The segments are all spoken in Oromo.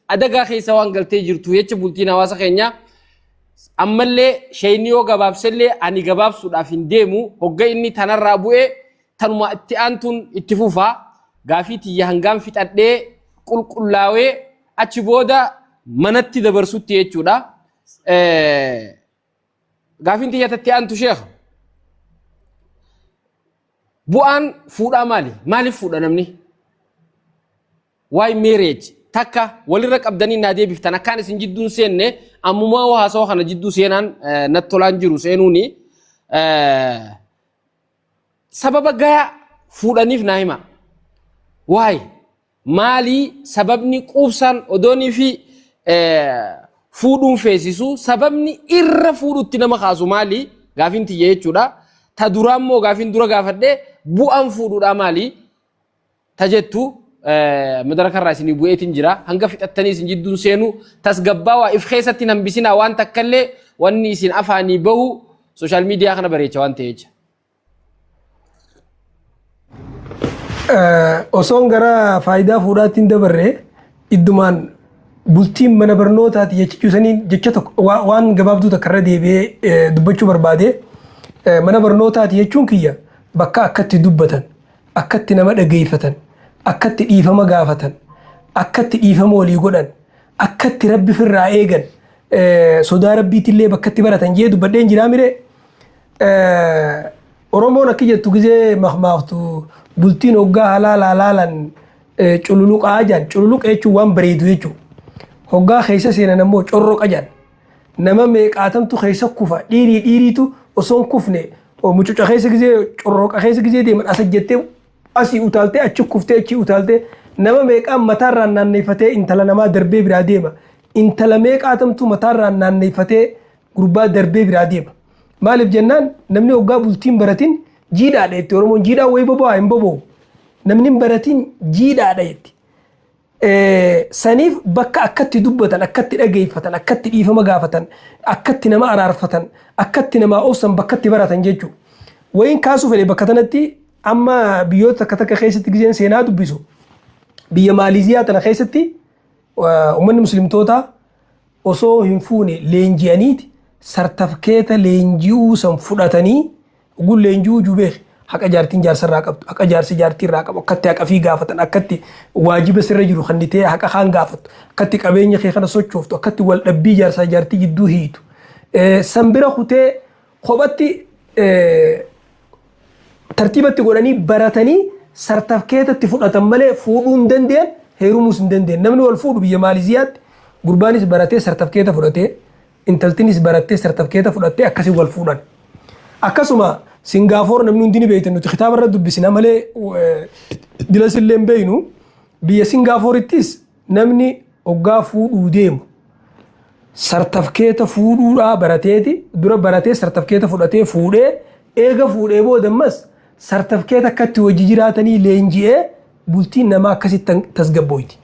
adagaa keessa waan galtee jirtu jecha bultiin hawaasa keenyaa ammallee sheeyni yoo gabaabsellee ani gabaabsuudhaaf hin deemu hogga inni tanarraa bu'ee tanuma itti aantuun itti fufaa gaafii tiyya hangaan fixadhee qulqullaawee achi booda manatti dabarsutti jechuudha. Gaafiin tiyya tatti aantu sheekha. Bu'aan fuudhaa maali? Maaliif fuudha namni? Why marriage? Takka walirra qabdanii naa deebiftan akkaan isin jidduun seenne ammumaa hoo haasawa kana jidduu seenaan natti tolaan jiru seenuuni. Sababa gayaa fuudhaniif naa hima. Why? Maalii sababni quubsaan odoonii fi fuudhuun feesisu sababni irra fuudhutti nama kaasu maali? Gaafiin tiyya jechuudha. Ta duraa immoo gaafiin dura gaafadhe bu'aan fuudhuudhaa maali? Ta jettu madaraka irraa isinii bu'eetiin jira. Hanga fixattanii isin jidduun seenu tasgabbaawaa if keessatti hin hambisinaa waan takkallee wanni isin afaanii bahu sooshaal miidiyaa kana bareecha waan ta'eef jecha. Osoon gara faayidaa fuudhaatti hin dabarre iddumaan bultiin mana barnootaati jechuu saniin jecha tokko waan gabaabduu takka irra deebi'ee dubbachuu barbaade. Mana barnootaati jechuun kiyya bakka akkatti dubbatan, akkatti nama dhageeffatan, akkatti dhiifama gaafatan, akkatti dhiifama walii godhan, akkatti rabbi firraa eegan, sodaa rabbiitillee bakkatti baratan jee dubbadheen jiraa miree. Oromoon akka jettu gizee makmaaktu bultiin hoggaa halaala halaalan cululuqaa jedhan. Cululuqa jechuun waan bareedu jechuudha. Hoggaa keessa seenan ammoo corroqa jedhan. Nama meeqaatamtu keessa kufa dhiirii dhiiriitu osoo hin kufne mucuca keessa gizee corroqa keessa gizee deeman as jettee asii utaaltee achi kuftee achi utaaltee nama meeqaan mataarraan naanneeffatee intala namaa darbee biraa deema. Intala meeqaatamtu mataarraan naanneeffatee gurbaa darbee biraa deema. Maaliif jennaan namni hoggaa bultiin baratin jiidhaadha jetti Oromoon jiidhaan wayii bobo'aa hin bobo'u. Namni hin baratin jiidhaadha jetti. Saniif bakka akkatti dubbatan, akkatti dhageeffatan, akkatti dhiifama gaafatan, akkatti nama araarfatan, akkatti namaa obsan bakkatti baratan jechuudha. Wayiin kaasuu fedhe bakka tanatti amma biyyoota takka takka keessatti gizeen seenaa dubbisu biyya Maaliziyaa tana keessatti uummanni muslimtootaa osoo hin fuune leenji'aniiti sartafkeeta leenji'uu san fudhatanii ugun leenji'uu juu beeki haqa jaartiin jaarsa irraa qabdu haqa jaarsi jaartii irraa qabu akkatti haqa fi gaafatan akkatti waajiba sirra jiru kannitee haqa kaan gaafattu akkatti qabeenya kee kana sochooftu akkatti wal dhabbii jaarsaa jaartii jidduu hiitu san bira kutee kophatti tartiibatti godhanii baratanii sartafkeetatti fudhatan malee fuudhuu hin danda'an heerumuus hin danda'an. Namni wal fuudhu biyya Maaliziyaatti gurbaanis baratee sartafkeeta fudhatee intaltinis barattee sartafkeeta fudhattee akkasii wal fuudhan. Akkasuma Singaafoor namni hundi ni beektan nuti kitaaba irra dubbisina malee dilas illee hin beeknu biyya Singaaforittis namni hoggaa fuudhuu deemu sartafkeeta fuudhuudhaa barateeti dura baratee sartafkeeta fudhatee fuudhee eega fuudhee booda ammas sartafkeeta akkatti hojii jiraatanii leenji'ee bultiin namaa akkasitti tasgabbooyti.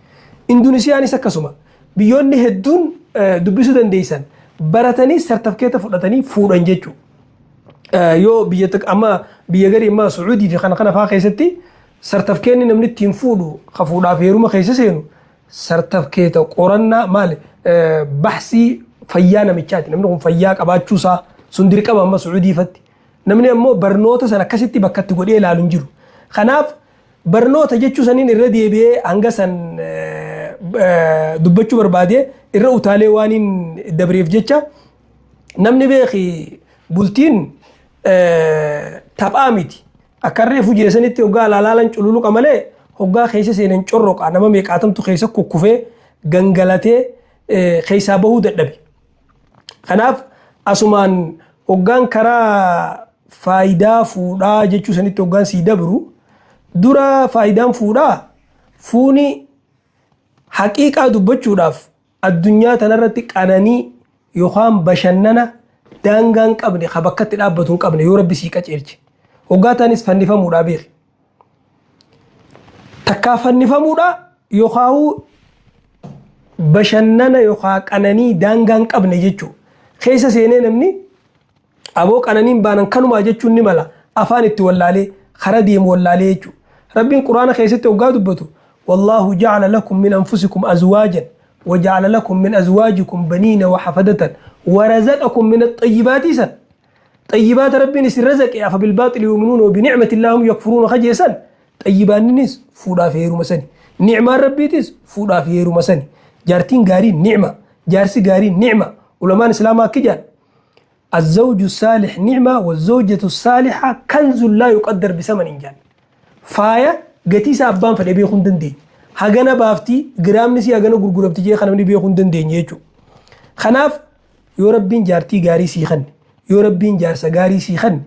Indunisiyaanis akkasuma biyyoonni hedduun dubbisuu dandeessan baratanii sartafkeeta fudhatanii fuudhan jechuudha. Yoo biyya amma biyya garii amma Sucuudii fi kana kana fa'aa keessatti sartafkeenni namni ittiin fuudhu ka fuudhaaf heeruma keessa seenu sartafkeeta qorannaa maali bahsii fayyaa namichaati. Namni kun fayyaa qabaachuu isaa sun dirqama amma Sucuudiifatti. Namni ammoo barnoota sana akkasitti bakkatti godhee ilaalu hin jiru. Kanaaf barnoota jechuu saniin irra deebi'ee hanga san dubbachuu barbaade irra utaalee waan hin dabreef jecha namni beeki bultiin taphaa miti. Akka reefu jeesanitti hoggaa alaalaalan cululuqa malee hoggaa keessa seenan corroqa nama meeqaatamtu keessa kukkufee gangalatee keessaa bahuu dadhabe. Kanaaf asumaan hoggaan karaa faayidaa fuudhaa jechuu sanitti hoggaan sii dabru dura faayidaan fuudhaa fuuni haqiiqaa dubbachuudhaaf addunyaa tanarratti qananii yookaan bashannana daangaa hin qabne ka bakkatti dhaabbatu hin qabne yoo rabbi sii qaceelche. Hoggaa taanis fannifamuudhaa beeki. Takkaa fannifamuudha yookaan bashannana yookaan qananii daangaa hin qabne jechuudha. Keessa seenee namni aboo qananiin baanan kanumaa jechuun ni mala afaan itti wallaalee kara deemu wallaalee jechuudha. Rabbiin quraana keessatti hoggaa dubbatu wallaahu ja'ala lakum min anfusikum azwaajan Waja'ala lakum min azwaajikum baniina wa hafadatan wa razaqakum min axxayyibaati san. Xayyibaata Rabbiin isin razaqe afa bilbaaxili yu'minuuna wa binicmati illaahi hum yakfuruuna ka jee san xayyibaanninis fuudhaa fi heeruma sani. Nicmaan Rabbiitis fuudhaa fi heeruma sani. Jaartiin gaariin nicma. Jaarsi gaariin nicma. Ulamaan Islaamaa akki jedhan. Azzawju saalih nicma wazzawjatu saaliha kanzun laa yuqaddar bisamanin jedhan. Faaya gatii isaa abbaan fedhe beekuu hin dandeenye. Hagana baaftii giraamni isii hagana gurguramti jee kan namni beekuu hin dandeenye jechuudha. Kanaaf yoo Rabbiin jaartii gaarii sii kanne, yoo Rabbiin jaarsa gaarii sii kanne,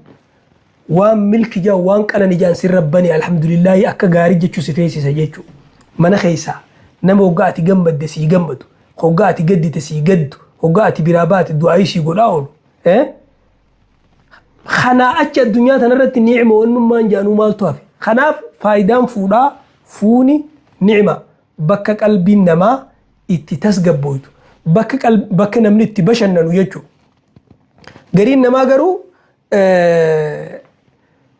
waan milki jaan waan qanani jaan sirra bane alhamdulillaahi akka gaarii jechuu si feesisa jechuudha. Mana keessaa nama hoggaa ati gammadde sii gammadu, hoggaa ati gaddite sii gaddu, hoggaa ati biraa baate du'aayii sii godhaa oolu. Eh? Kanaa achi addunyaa tanarratti ni'ima wannummaan jaanuu maaltu hafe? Kanaaf faayidaan fuudhaa fuuni ni'ima bakka qalbiin namaa itti tasgabbooytu, bakka namni itti bashannanu jechuudha. Gariin namaa garuu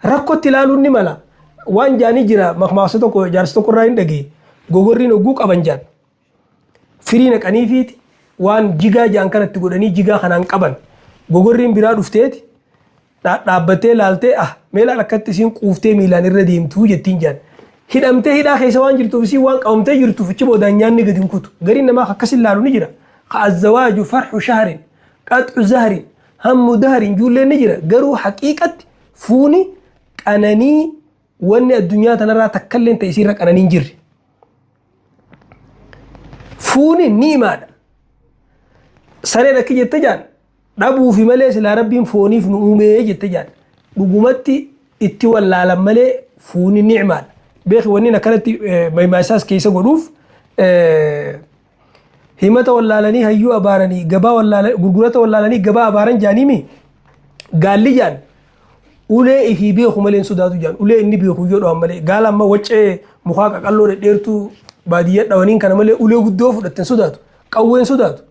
rakkootti ilaaluun ni mala. Waan jaanii jira makmaaksa tokko jaarsa tokko irraa hin dhagee gogorriin hogguu qaban jaan. Firii naqaniifiiti waan jigaa jaan kanatti godhanii jigaa kanaan qaban. Gogorriin biraa dhufteeti dhaabbattee laaltee ah mee laal akkatti isiin quuftee miilaan irra deemtuu jettiin jaan. Hidhamtee hidhaa keessa waan jirtuuf isiin waan qabamtee jirtuuf achi boodaan nyaanni gadi hin kutu. Gariin namaa akkasin laalu ni jira. Ka azzawaaju farxu shahrin qaxu zahrin hammu dahrin juulleen ni jira. Garuu haqiiqatti fuuni qananii wanni addunyaa tanarraa takkalleen ta'e isiirra qananii hin jirre. Fuuni ni'imaadha. Sareen akka jette jaan dhabuufi malee silaa Rabbiin fooniif nu uumee jette jaan. Dhugumatti itti wallaalan malee fuuni ni'imaadha. Beeki wanni akkanatti maymaasaas keessa godhuuf himata wallaalanii hayyuu abaaranii gabaa wallaalanii gurgurata wallaalanii gabaa abaaran jaaniimi gaalli jaan ulee ifii beeku malee hin sodaatu jaan ulee inni beeku yoo dhawan malee gaala amma waccee mukaa qaqalloo dhedheertuu baadiyyaa dhawaniin kana malee ulee guddoo fudhatte hin sodaatu qawwee hin sodaatu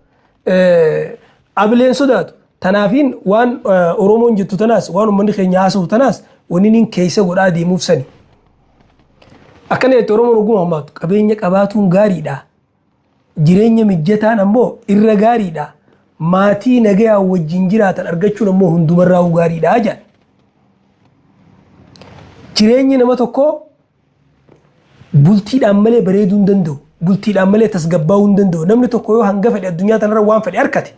ablee hin sodaatu tanaafiin waan Oromoon jettu tanaas waan uummanni keenya haasa'u tanaas wanni inni keessa godhaa deemuuf sani. Akkana jette Oromoon oguma hammaatu qabeenya qabaatuun gaariidha. Jireenya mijjataan ammoo irra gaariidha. Maatii nagayaan wajjin jiraatan argachuun ammoo hundumarraa'uu gaariidha jedhan. Jireenyi nama tokkoo bultiidhaan malee bareeduu hin danda'u. Bultiidhaan malee tasgabbaa'uu hin danda'u. Namni tokko yoo hanga fedhe addunyaa tanarra waan fedhe harkate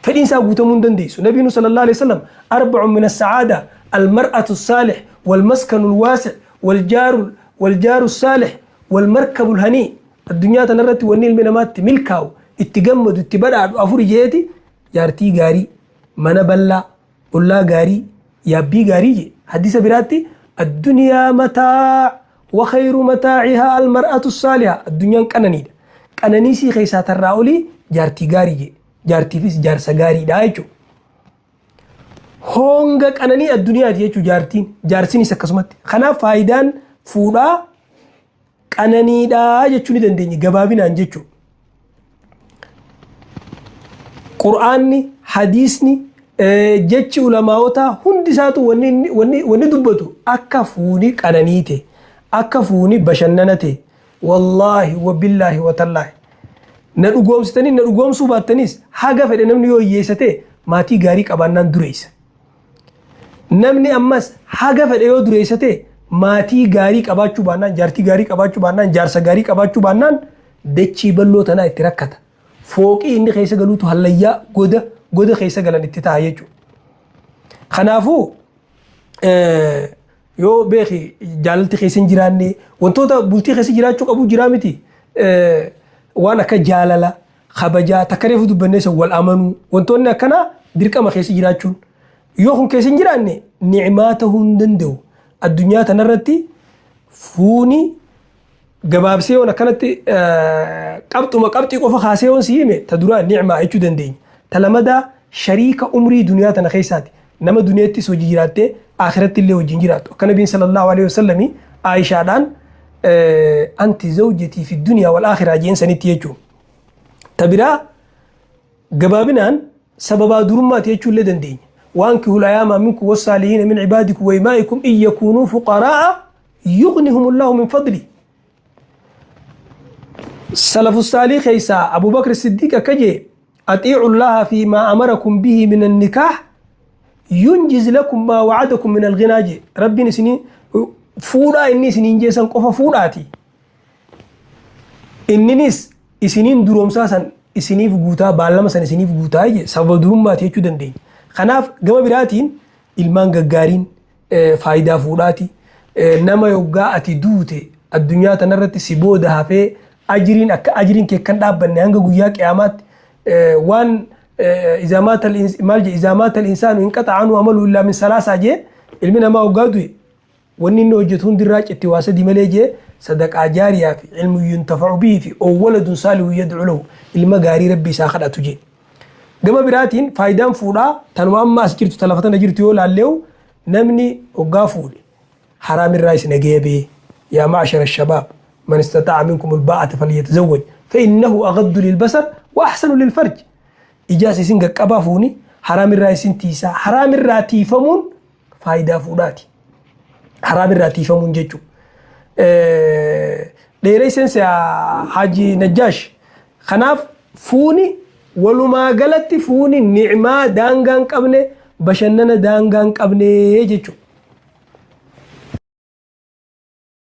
fedhiin isaa guutamuu hin dandeessu. Nabiin sallallahu alaihi wasallam arba'un min as-sa'aada al-mar'atu as-saalih wal-maskanu al-waasi' wal-jaaru wal-jaaru as-saalih wal-markabu al-hanii addunyaa tanarratti wanni ilmi namaa itti milkaa'u itti gammadu itti badhaadhu afuri jeeti jaartii gaarii mana bal'aa ollaa gaarii yaabbii gaarii jee hadiisa biraatti addunyaa mataa wa khayru mataa'ihaa almar'atu saaliha addunyaan qananiidha qananii sii keessaa tarraa olii jaartii gaarii jee jaartiifis jaarsa gaariidha jechuudha. Honga qananii addunyaati jechuudha jaartiin jaarsinis akkasumatti kanaaf faayidaan fuudhaa qananiidha jechuu ni dandeenya gabaabinaan jechuudha. Qur'aanni, hadiisni, jechi ulamaa'otaa hundi isaatu wanni, wanni, wanni dubbatu akka fuuni qananii ta'e, akka fuuni bashannana ta'e, wallaahi wabillaahi watallaahi. Na dhugoomsitanii na dhugoomsuu baattanis haga fedhe namni yoo hiyyeessa ta'e maatii gaarii qabaannaan dureessa. Namni ammas haga fedhe yoo dureessa ta'e maatii gaarii qabaachuu baannaan, jaartii gaarii qabaachuu baannaan, jaarsa gaarii qabaachuu baannaan dachii bal'oo tanaa itti rakkata. Fooqii inni keessa galuutu hallayyaa goda goda keessa galan itti ta'a jechuudha. Kanaafuu yoo beeki jaalalti keessa hin jiraanne wantoota bultii keessa jiraachuu qabu jiraa miti waan akka jaalala kabajaa takka reefu dubbannee san wal amanuu wantoonni akkanaa dirqama keessa jiraachuun yoo kun keessa hin jiraanne ni'maa ta'uu hin danda'u addunyaa tanarratti fuuni gabaabsee yoon akkanatti qabxuma qabxii qofa kaasee yoon si hime ta duraa ni'maa jechuu dandeenya ta lamadaa shariika umrii duniyaa tana keessaati nama duniyaattis hojii jiraattee akhiratti illee wajjin jiraattu akka nabiin sallallahu alaihi wasallami Aayishaadhaan anti zawjatii fi duniyaa wal akhiraa jeen sanitti jechuudha. Ta biraa gabaabinaan sababaa durummaati jechuu illee dandeenya. Waankihul ayaamaa minkum wassaalihiina min ibaadikum wa imaa'ikum in yakuunuu fuqaraa'a yughnihumullahu min fadli. Salafussaalii keessaa Abubakr Siddiiq akka jee axiicu llaaha fi maa amarakum bihi min annikaah yunjiz lakum maa wa'adakum min alghinaa jee rabbiin isinii fuudhaa inni isiniin jeesan qofa fuudhaati. Inninis isiniin duroomsaa san isiniif guutaa baallama san isiniif guutaa jee sababa durummaati jechuu dandeenya. Kanaaf gama biraatiin ilmaan gaggaariin faayidaa fuudhaati. Nama yoggaa ati duute addunyaa tanarratti si booda hafee ajriin akka ajriin kee kan dhaabbanne hanga guyyaa qiyaamaatti waan izaa maata maal jee izaa maata insaanu hin qaxa'anu amalu illaa min salaasaa jee ilmi namaa hoggaa du'e wanni inni hojjetu hundi irraa citti waa sadi malee jee sadaqaa jaariyaa fi ilmu yuntafa'u bihi fi owwaladun saalihu yad'u lahu ilma gaarii rabbi isaa kadhatu jee. Gama biraatiin faayidaan fuudhaa tanuma amma as jirtu ta lafa tana jirtu yoo laalleewu namni hoggaa fuudhe haraam irraa is nageya bee yaa ma'ashara shabaab man istaxaa'a minkum ulbaa'ata falyatazawwaj fa innahu aghaddu lilbasar wa ahsanu lilfarj ijaas isin gaqqabaa fuuni haraam irraa isin tiisaa haraam irraa tiifamuun faayidaa fuudhaati. Haraam irraa tiifamuun jechuudha. Dheereesseen Haaji Najjaash. Kanaaf fuuni walumaa galatti fuuni ni'maa daangaa hin qabne bashannana daangaa hin qabne jechuudha.